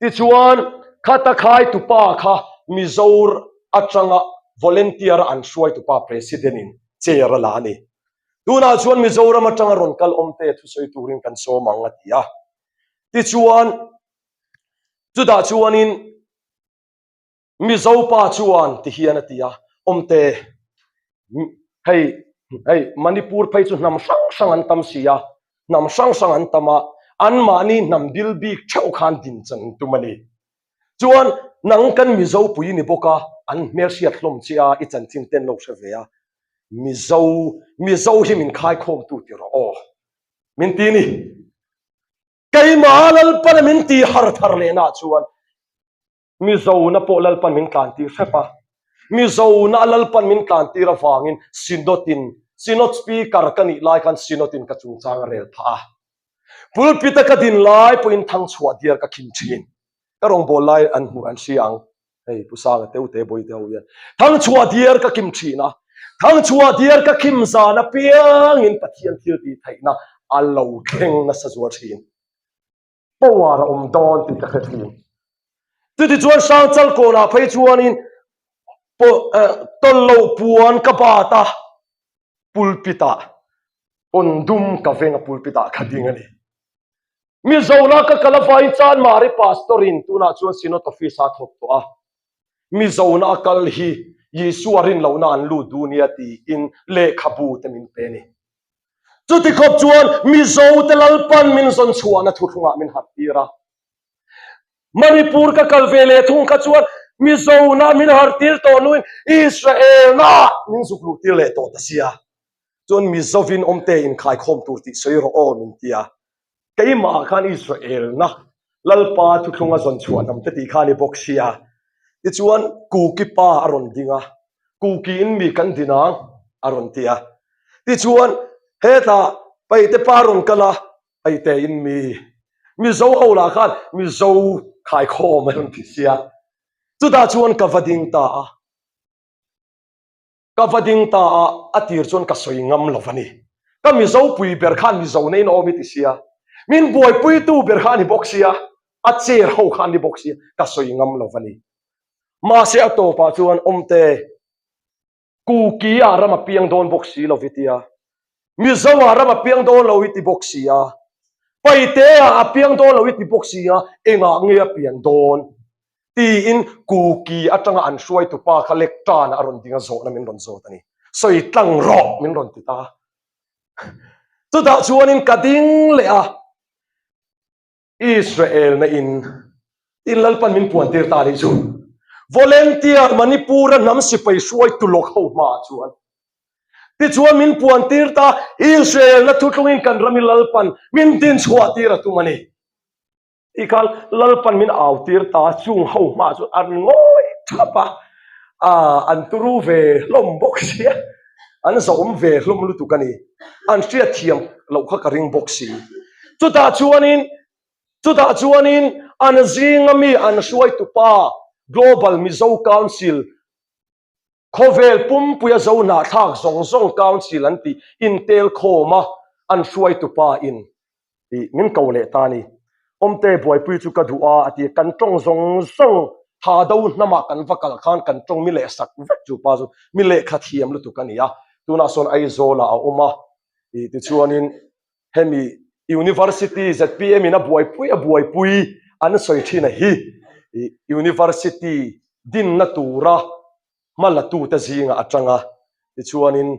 Tichuan khata khai tupa kha Mizo atanga volunteer a an hruai tupa President in chair a la a ni. Tunah chuan Mizoram atanga rawn kal awm te thusawi turin kan sawm ang a ti a. Tichuan chutah chuanin Mizo pa chuan ti hian a ti a, Awmte, hei, hei, Manipur phei chu hnam hrang hrang an tam si a, hnam hrang hrang an tam a, anmahni hnam bil bik theuh khan din chan an tum a ni. Chuan nang kan Mizo pui ni bawk a, an hmelhriat hlawm che a, i chanchin te an lo hre ve a, Mizo, Mizo hi min khaikhawmtu ti rawh aw, min ti ni. Keimah Lalpana min ti har thar lehna chuan Mizona pawh Lalpan min tlantir hrep a, Mizona Lalpan min tlantir avangin Synod-in, Synod Speaker ka nih lai khan Synod-in ka chungchang a rel phah a. Pulpit-a ka din lai pawhin thangchhuah diar ka khim thin. Ka rawngbâwl lai an hmuh an hria ang, hei Pu Sanga teu te bawi te ho hian. Thangchhuah diar ka khim thin a, thangchhuah diar ka khim zan apiangin Pathian thil tih theihna a lo thleng nasa zual thin. Power a awm dawn tih ka hre thin. Chutichuan Hrangchal kawnah phei chuanin tawlh loh puan ka bat a, pulpit ah pawn dum ka veng a pulpit ah ka ding a ni. Mizola ka kal avangin Chanmari Pastor in tunah chuan Synod Office ah a thawk tawh a. Mizona a kal hi Isua rin lohna an lut duh nia tiin lehkhabu te min pe a ni. Chuti khawp chuan Mizo te Lalpan min zawn chhuahna thuthlungah min harh tir a. Manipur ka kal ve leh thung kha chuan Mizona min harh tir tawh hnuin Israelna min zuk luh tir leh tawh ta sia. Chuan Mizovin awmte inkhaikhawm tur tih sawi rawh aw min ti a. Keimah ah khan Israelna Lalpa thuthlunga zawn chhuah hnam te tih kha a ni bawk sia. Tichuan Kuki pa a rawn ding a, Kuki in mi kan din ang a rawn ti a. Tichuan hetah Paite pa a rawn kal a, Paite in mi Mizo ho lah khan Mizo khaikhawm a rawn ti sia. Chutah chuan ka va ding ta a. Ka va ding ta a, a tir chuan ka sawi ngam lo a ni. Ka Mizo pui ber khan Mizo neiin a awm i ti sia, min buaipuitu ber kha a ni bawk sia, a chair ho kha an ni bawk sia, ka sawi ngam lo a ni. Mahse a tawpah chuan awmte Kuki ah ram a piang dawn bawk si lo i tia, Mizo ah ram a piang dawn lo i ti bawk sia, Paite ah a piang dawn lo i ti bawk sia, engah nge a pian dawn? Tiin Kuki atanga an hruaitu pa kha lek tan a rawn ding a zawhna min rawn zawt a ni. Sawi tlang rawh min rawn ti ta. Chutah chuanin ka ding leh a, Israel na in tin Lalpan min puan tir ta anih chu. Volunteer Manipur a hnam sipai hruaitu lawk ho hmaah chuan tichuan min puan tir ta Israel na thutlungin kan rami Lalpan min din chhuah tir a tum a ni. Ti khan Lalpan min au tir ta chung ho hma chu an ngawi thap a, ah an turu ve hlawm bawk sia, an zawm ve hlawm lutuk a ni, an hriat thiam loh kha ka ring bawk si. Chutah chuanin chutah chuanin an zinga mi an hruaitupa Global Mizo Council Khawvel pumpuia zo hnahthlak zawng zawng Council an tih intel khawm a, an hruaitupa in tih min ko leh ta a ni. Awmte buaipui chu ka duh a, a ti. Kan tawng zawng zawng tha do hnamah kan va kal khan kan tawng mi leh sak vek chu pa chu mi lehkha thiam lutuk a ni a. Tunah sawn Aizawlah a awm a, tih tichuanin hemi University zpm in a buaipui a buaipui an sawi thin a hi University dinna tura hma la tute zingah a tang a, tichuanin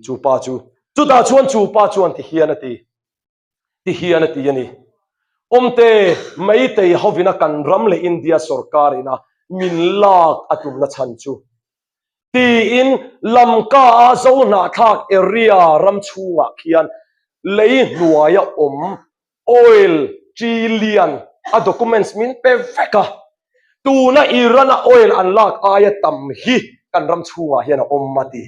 chu pa chu chutah chuan chu pa chuan ti hian a ti ti hian a ti a ni. Awmte Meitei hovina kan ram leh India sorkar ina min lak a tumna chhan chu tiin Lamka a Zohnahthlak area ram chhungah khian lei hnuaia awm oil trillion a documents min pe vek a, tuna Iran a oil an lak aia tam hi kan ram chhungah hian a awm a ti.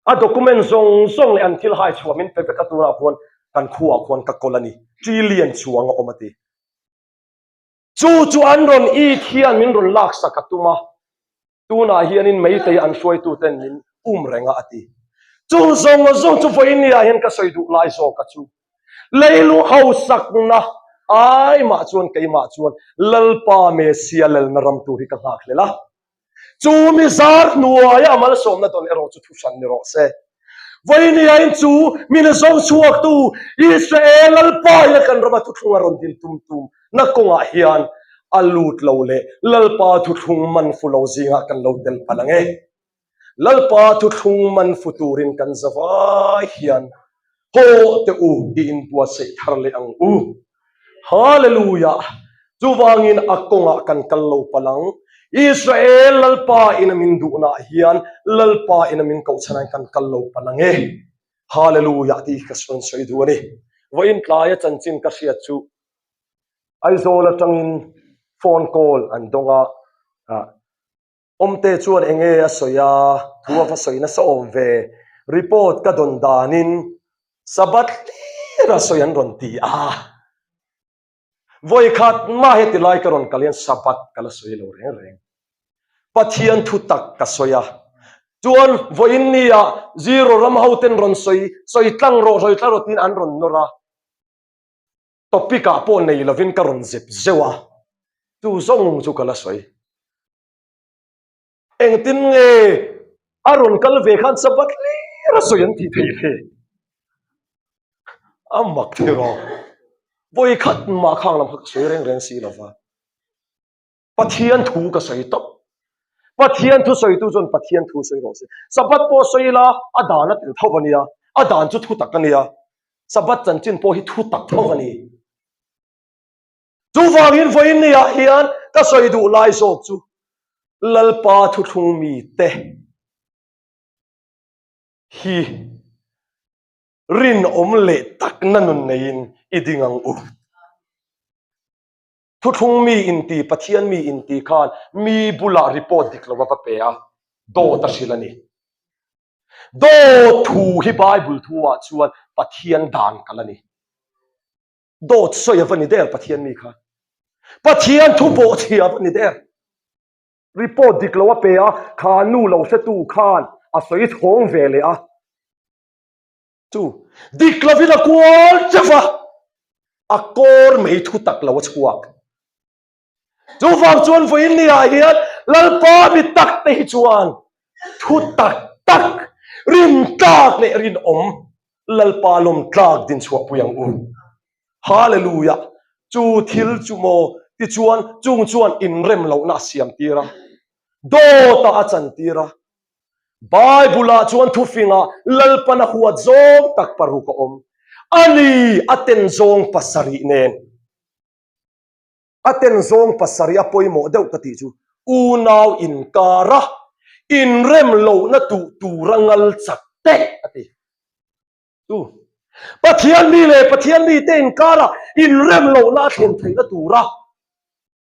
A document zawng zawng leh an thil hai chhuah min pe vek a tunah khuan kan khuaah khuan ka kawl a ni, trillion chuang a awm a ti. Chu chu an rawn it hian min rawn laksak a tum a, tunah hianin Meitei an hruaituten min um reng a a ti. Chu zawng zawng chu vawinia hian ka sawi duh lai zawk a chu. Leilu hausakna aimah chuan keimah chuan Lalpa Mesia lalna ram tur hi ka nghakhlel a. Chu mi zar hnuaia malsawmna dawn erawh chu thuhran ni rawh se. Vawinia in chu min zo chhuaktu Israel Lalpa ina kan rama thuthlung a rawn din tum tum na kawngah hian a lut lo leh Lalpa thuthlung man fu lo zingah kan lo tel palh ang e. Lalpa thuthlung man fu turin kan zavai hian Haw teh u i inbuatsaih thar leh ang u. Hallelujah! Chuvangin a kawngah kan kal lo palh ang. Israel Lalpa ina min duhnaah hian Lalpa ina min kohchhanain kan kal lo palh ang e. Hallelujah tih hi ka rawn sawi duh a ni. Vawiin tlaia chanchin ka hriat chu Aizawl atangin phone call an dawng a, Awmte chuan enge a sawi a, thu a va sawi nasa awm ve. Report ka dawn danin Sabbath hlir a sawi an rawn ti a. Vawikhat mah heti lai ka rawn kal hian Sabbath ka la sawi lo reng reng. Pathian thu tak ka sawi a. Chuan vawiin nia zero ram hoten rawn sawi, sawi tlang rawh, sawi tlang rawh tiin an rawn nawr a. Topic ah pawh nei lovin ka rawn zep zeuh a, chu zawng chu ka la sawi. Engtin nge a rawn kal ve khan Sabbath hlir a sawi an tih theih le? A mak thei rawh. Vawi khat mah khang lam kha ka sawi reng reng si lo va. Pathian thu ka sawi tawp. Pathian thu sawitu chuan Pathian thu sawi rawh se. Sabbath pawh sawi ila a dan a tel tho a nia. A dan chu thu tak a nia. Sabbath chanchin pawh hi thu tak tho a ni. Chuvangin vawiin niah hian ka sawi duh lai zawk chu Lalpa thuthlung mite hi rinawm leh takna nun neiin i ding ang u. Thuthlung mi inti, Pathian mi inti khan mi bulah report dik lo a va pe a, dawt a hrilh a ni. Dawt thu hi Bible thu ah chuan Pathian dan kal a ni. Dawt sawi a va ni der Pathian mi khan. Pathian thu bawhchhia a va ni der. Report dik lo a pe a, kha nu lo hretu khan a sawi chhawng ve leh a. Chu dik lovin a kual teuh va, a kawr mai thu tak lo a chhuak. Chuvang chuan vawiin ni ah hian Lalpa mi tak te hi chuan thu tak tak, rintlak leh rinawm Lalpa lawmtlak din chhuahpui ang u. Hallelujah! Chu thil chu maw tichuan chung chuan inrem lohna a siam tir a, dawtah a chantir a, Bible-ah chuan thufingah Lalpan a huat zawng tak paruk a awm. A ni, a ten zawng pasarih nen. A ten zawng pasarih a pawimawh deuh ka tih chu unau inkara inrem lohna tuh tura ngal chak te a ti. Tu Pathian mi leh Pathian mite inkara inrem lohna a thlen theihna tura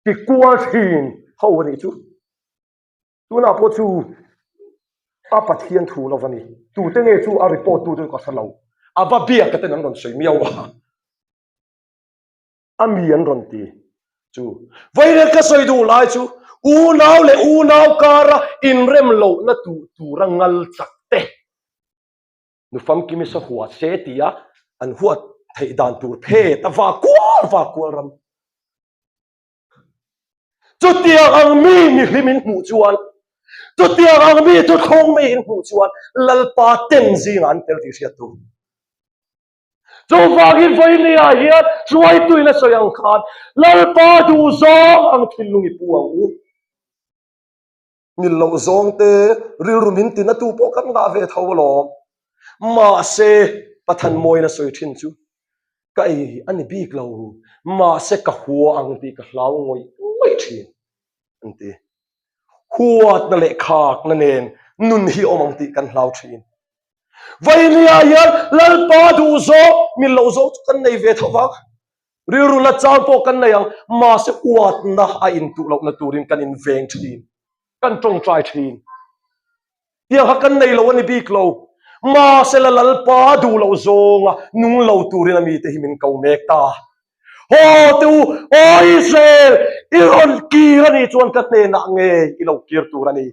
ti kual thin ho a nih chu. Tunah pawh chu a Pathian thu lo va ni. Tute nge chu a report tute chu ka hre lo. A va biak ka ten an rawn sawi miau a. A mi an rawn ti chu. Vairel ka sawi duh lai chu unau leh unau kara inrem lohna tuh tura ngal chak te. Nu famkimi saw huat se tia an huat theih dan tur phet a va kual va kual ram. Chutiang ang mi mihlim in hmuh chuan, chutiang ang mi thuthlung mi in hmuh chuan Lalpa ten zingah an tel tih hriat tur. Chuvangin vawinia hian hruaituin a sawi ang khan Lalpa duhzawng ang thinlung i pu ang u. Mil loh zawng te rilru min tina tu pawh kan ngah ve tho alawm. Mahse, Pathan mawiin a sawi thin chu ka ei a ni bik lo, mahse ka hua ang tih ka hlau ngawih ngawih thin an ti. Huatna leh khakna nen nun hi awm ang tih kan hlau thin. Vainia hian Lalpa duh zawk, mil loh zawk chu kan nei ve tho vang. Rilru la chang pawh kan nei ang, mahse uatna a intuh lohna turin kan inveng thin, kan tawngtai thin. Tiang kha kan nei lo a ni bik lo, mahse la Lalpa duh loh zawnga nung lo turin a mite hi min ko mek ta. Haw te u, aw Israel, i rawn kir a nih chuan ka hnenah ngei i lo kir tur a ni.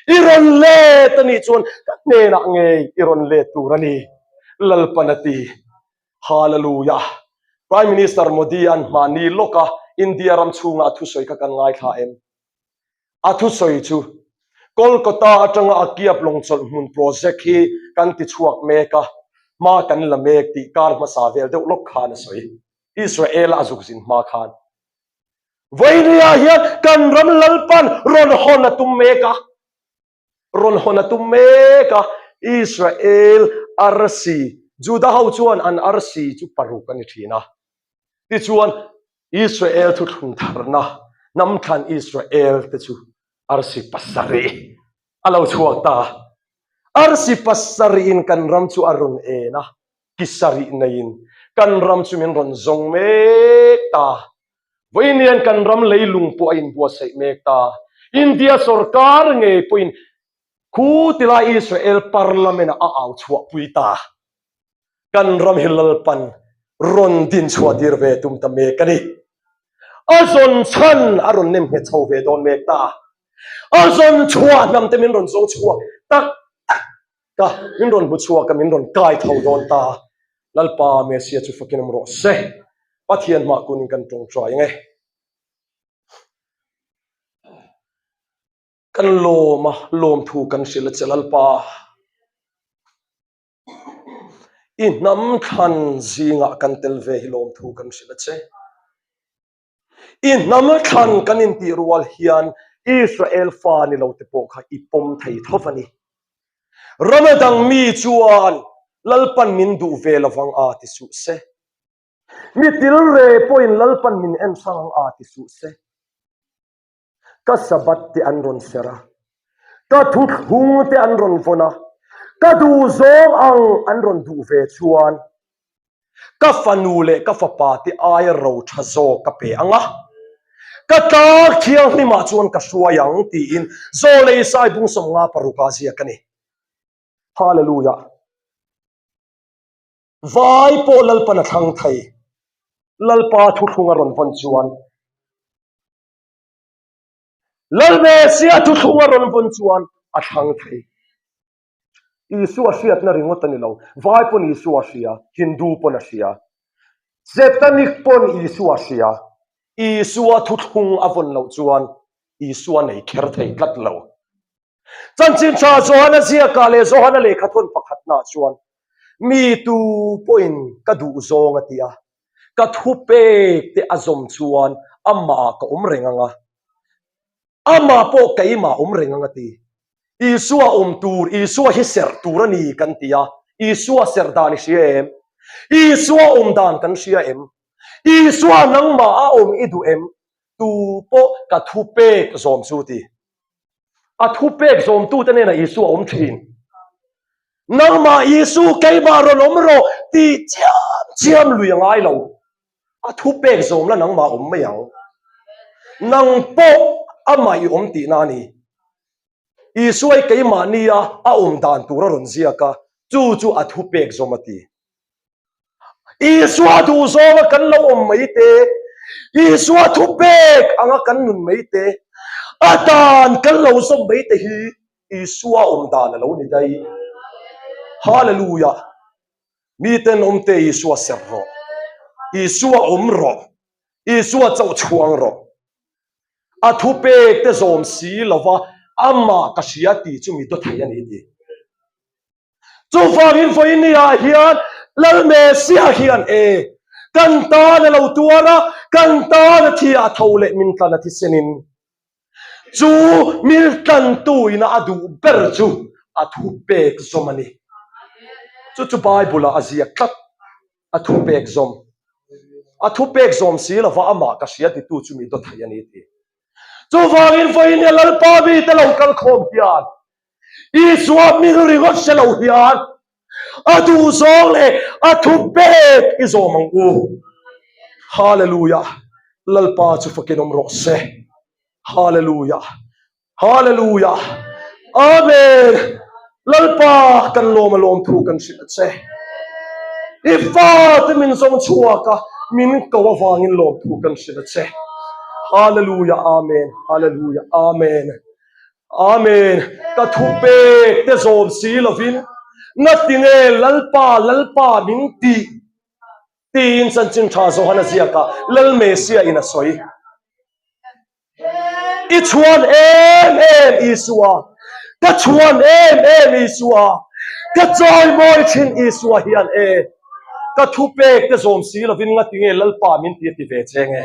I rawn let a nih chuan ka hnenah ngei i rawn let tur a ni, Lalpan a ti. Hallelujah! Prime Minister Modi an hmahni lawka India ram chhunga a thusawi kha kan ngaithla em? A thusawi chu Kolkata atanga a kiap lawngchawlh hmun project hi kan ti chhuak mek a, hma kan la mek tih kar hmasa vel deuh lawk khan a sawi. Israel-a a zuk zin hma khan. Vawinia hian kan ram Lalpan rawn hawn a tum mek a. Rawn hawn a tum mek a, Israel arsi, Juda ho chuan an arsi chu paruk a ni thin a. Tichuan, Israel thuthlung tharna, hnamthlan Israel te chu arsi pasarih a lo chhuak ta. Arsi pasarihin kan ram chu a rawn en a, ki sarih neiin kan ram chu min rawn zawng mek ta. Vawiin kan ram leilung pawh a inbuatsaih mek ta. India sorkar ngei pawhin khu tilai Israel parliament ah a au chhuahpui ta. Kan ram hi Lalpan rawn din chhuah tir ve tum ta mek a ni. A zawn chhan a rawn nem nghet chho ve dawn mek ta. A zawn chhuah hnam te min rawn zawng chhuak tak tak ka, min rawn hmu chhuak a, min rawn kai tho dawn ta. Lalpa Messiah chu fakin awm rawh se. Pathian hmah kunin kan tawngtai ang e. Kan lawm a, lawmthu kan hrilh a che Lalpa. I hnam thlan zingah kan tel ve hi lawmthu kan hrilh a che. I hnam thlan kan intih rual hian Israel fa ni lo te pawh kha i pawm thei tho a ni. Rama dang mi chuan Lalpan min duh ve lovang a ti suh se. Mi tilre pawhin Lalpan min en hrang ang a ti suh se. Ka Sabbath te an rawn ser a, ka thuthlung te an rawn vawn a, ka duhzawng ang an rawn duh ve chuan ka fanu leh ka fapa te aia ro tha zawk ka pe ang a, ka tlak thianghlimah chuan ka hruai ang tiin Zawlei Saibung 56 a ziak a ni. Hallelujah! Vai pawh Lalpan a thlang thei. Lalpa thuthlung a rawn vawn chuan Lalmesia thuthlung a rawn vawn chuan a thlang thei. Isua hriatna ringawt a ni lo. Vai pawn Isua a hria, Hindu pawn a hria, Setanic pawn Isua a hria. Isua thuthlung a vawn loh chuan Isua nei kher thei tlat lo. Chanchin tha Johana ziakah leh Johana lehkhathawn pakhatnaah chuan, Mi tu pawhin ka duh zawng a ti a, ka thupek te a zawm chuan amahah ka awm reng ang a, amah pawh keimah awm reng ang a ti. Isua awm tur, Isua hi serh tur a ni kan ti a, Isua serh dan i hria em? Isua awm dan kan hria em? Isua nangmah a awm i duh em? Tu pawh ka thupek zawm chu ti. A thupek zawmtute hnenah Isua a awm thin. Nangmah Isu keimah rawn awm rawh tih chiam chiam lui a ngai lo. A thupek zawm la nangmah awm mai ang. Nang pawh amah i awm tihna a ni. Isua hi keimahnia a awm dan tur a rawn ziak a, chu chu a thupek zawm a ti. Isua duhzawnga kan lo awm mai te, Isua thupek anga kan nun mai te, a dan kan lo zawm mai te hi Isua awm dan a lo ni daih. Hallelujah! Miten awmte Isua serh rawh, Isua awm rawh, Isua chauh chhuang rawh. A thupek te zawm si lova amah ka hria tih chu mi dawthei a ni ti. Chuvangin vawinia hian Lal Messiah hian e, kan tan a lo tuar a, kan tan a thi a tho leh min tlan a thisenin chu min tlantu ina a duh ber chu a thupek zawm a ni. Chu chu Bible-ah a ziak tlat, a thupek zawm. A thupek zawm si lova amah ka hria titu chu mi dawthei a ni ti. Chuvangin vawinia Lalpa mite lo kal khawm hian Isua hming ringawt hre lo hian a duhzawng leh a thupek i zawm ang u. Hallelujah! Lalpa chu fakin awm rawh se. Hallelujah! Hallelujah! Amen! Lalpa kan lawm a lawm thu kan hrilh a che. I fate min zawng chhuak a, min ko avangin lawm thu kan hrilh a che. Hallelujah! Amen! Hallelujah! Amen! Amen. Ka thupek te zawm si lovin ngatinge Lalpa Lalpa min tih tiin chanchin tha Johana ziakah Lal Mesia in a sawi. I chhuan em em Isua, ka chhuan em em Isua, ka chawimawi thin Isua hian e ka thupek te zawm si lovin ngatinge Lalpa min ti a ti ve che nge.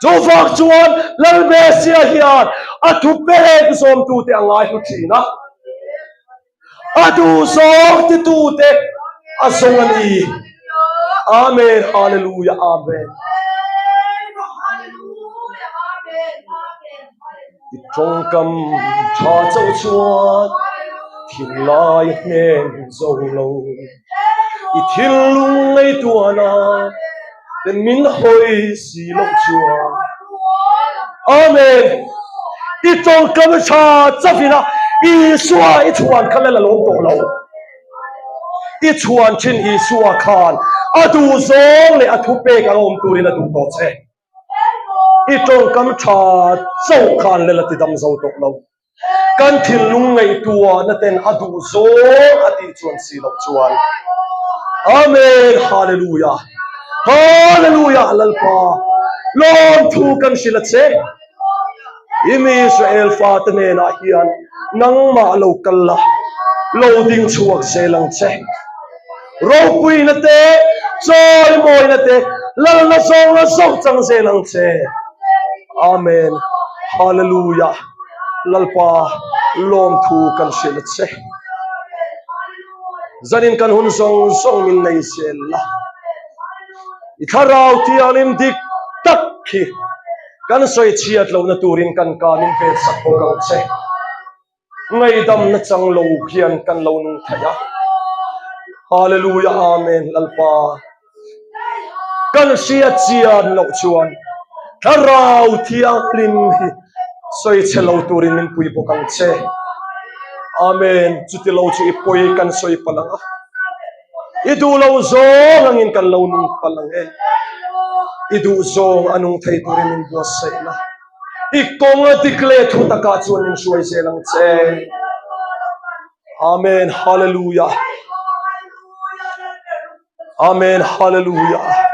Chuvang chuan Lal Mesia hian a thupek zawmtute a ngai hlu thin a, a duhzawng titute a zawng a ni. Amen, Hallelujah, Amen. I tawngkam tha chauh chuan thinlai hnem zo lo. I thinlung ngaihtuahna ten min hawi si loh chuan. Amen. I tawngkam tha chauhin a Isua i chhuan kha lel a lawm tawh lo. I chhuan thin Isua khan a duhzawng leh a thupek anga awm turin a duh tawh che. I tawngkam tha chauh khan lel a ti dam zo tawh lo. Kan thinlung ngaihtuahna ten a duh zawng a tih chuan si loh chuan. Amen Hallelujah Hallelujah Lalpa lawmthu kan hrilh a che. I mi Israel fate hnenah hian nangmah lo kal la. Lo ding chhuak zel ang che. Ropuina te, chawimawina te, lalna zawng a zawng chang zel ang che. Amen. Hallelujah. Lalpa lawmthu kan hrilh a che. Zanin kan hun zawng zawng min nei zel la. I thlarau thianghlim dik tak hi kan sawi chhiat lohna turin kan ka min vel sak bawk ang che. Ngaihdamna chang lo hian kan lo nung thei a. Hallelujah Amen Lalpa. Kan hriat chian loh chuan thlarau thianghlim hi sawi chhe lo turin min pui bawk ang che. Amen. Chuti lo chu i pawi kan sawi palh ang a. I duh lo zawng angin kan lo nung palh ang e. I duh zawng a nung thei turin min buatsaih la. I kawng a dik leh thu takah chuan min hruai zel ang che. Amen. Hallelujah. Amen. Hallelujah.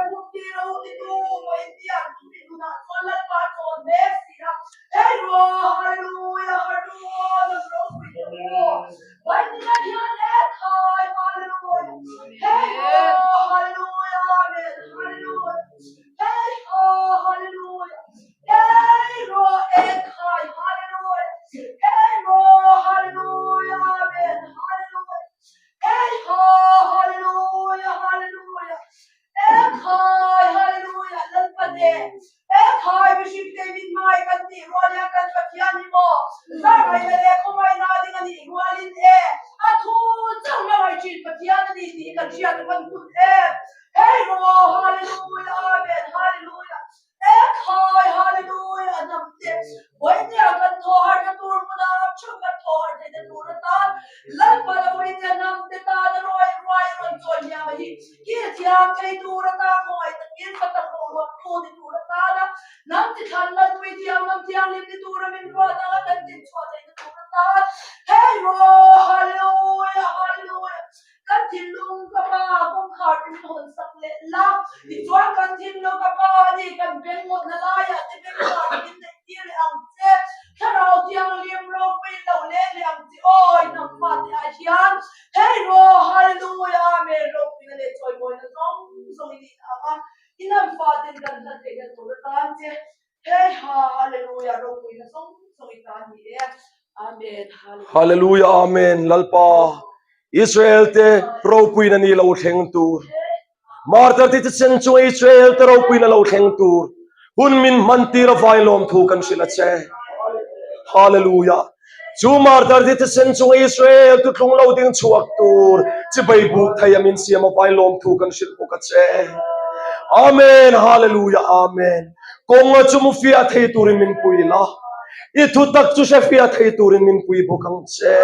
Hallelujah Amen Lalpa Israel te ropuina ni lo thleng tur Martyr te thisen chunga Israel te ropuina lo thleng tur hun min hman tir a vai lawm thu kan hrilh a che Hallelujah Chu martar te thisen chunga Israel tuthlung lo ding chhuak tur chibai buk thei a min siam a vai lawm thu kan hrilh bawk a che. Amen Hallelujah Amen. Kawnga chu mu fiah thei turin min pui la. I thutak chu hre fiah thei turin min pui bawk ang che.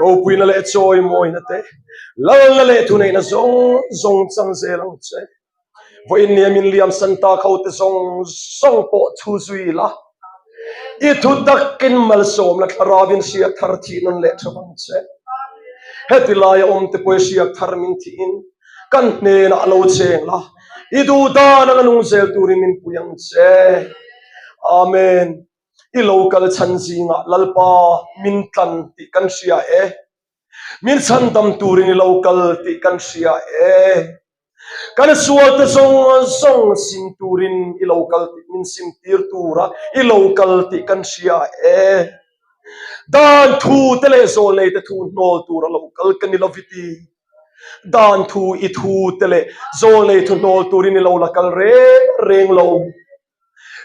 Ropuina leh chawimawina te, lalna leh thuneihna zawng zawng chang zel ang che. Vawiin nia min liam san ta kho te zawng zawng pawh chhu zui la. I thu takin malsawm la thlarauin hriak thar thih nawn leh tha vang che. Heti laia awm te pawh i hriak thar min thihin kan hnenah lo cheng la. I duh dan anga nung zel turin min pui ang che. Amen. I lo kal chhan zingah Lalpa min tlan tih kan hria e. Min chhandam turin i lo kal tih kan hria e. Kan sualte zawng zawng sim turin i lo kal tih min sim tir tura i lo kal tih kan hria e. Dan thu te leh zawlnei te thu hnawl tura lo kal ka ni lo i ti. Dan thu i thu te leh zawlnei thu hnawl turin i lo la kal reng reng lo.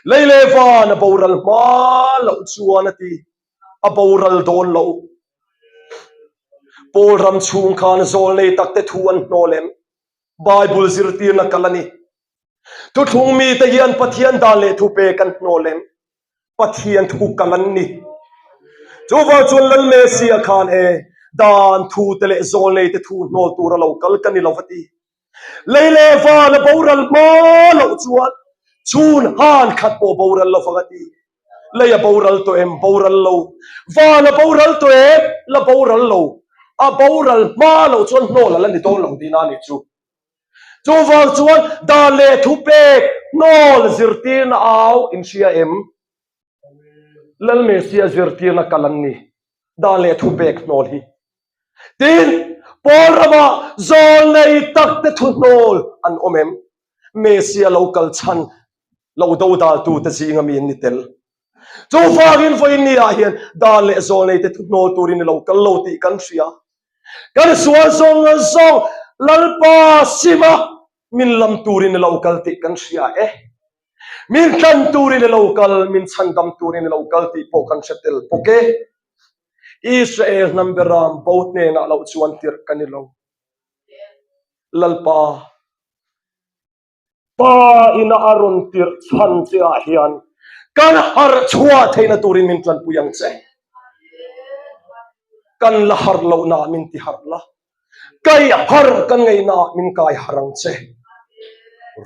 Lei leh van a boral hma loh chuan a ti. A boral dawn lo. Paul ram chhung khan zawlnei takte thu an hnawl em? Bible zirtirna kal a ni. Thuthlung mite hian Pathian dan leh thu pek an hnawl em? Pathian thu kal an ni. Chuvang chuan Lal Messia khan e dan thu te leh zawlnei te thu hnawl tura lo kal ka ni lo va ti. Lei leh van a boral hma loh chuan chhun han khat pawh boral lo vang a ti. Lei a boral tawh em? Boral lo. Van a boral tawh em? La boral lo. A boral hma loh chuan hnawl a la ni dawn lo tihna a nih chu. Chuvang chuan dan leh thupek hnawl zirtirna au inhria em? Lal Messia zirtirna kal an ni. Dan leh thupek hnawl hi. Tin, Paul ramah zawlnei takte thuhnawl an awm em? Messia lo kal chhan lo dodaltute zinga mi an ni tel. Chuvangin vawiin ni ah hian dan leh zawlneite thuhnawl turin i lo kal lo tih kan hria. Kan sual zawng zawng Lalpa sima min lam turin i lo kal tih kan hria e. Min tlan turin i lo kal, min chhandam turin i lo kal tih pawh kan hre tel bawk e. Israel hnam beram bo hnenah loh chuan tirh ka ni lo. Lalpa, Pa ina a rawn tirh chhan che ah hian kan harh chhuah theihna turin min tanpui ang che. Kan la harh lohna ah min ti harh la, kai harh kan ngaihna ah min kai harh ang che.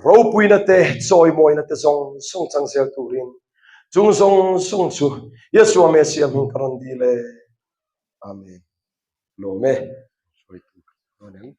Ropuina te, chawimawina te zawng zawng chang zel turin chung zawng zawng chu Yeshua Messiah hming ka rawn dil e. Amen. Lawm e. Hruaitu ka ni dawn em?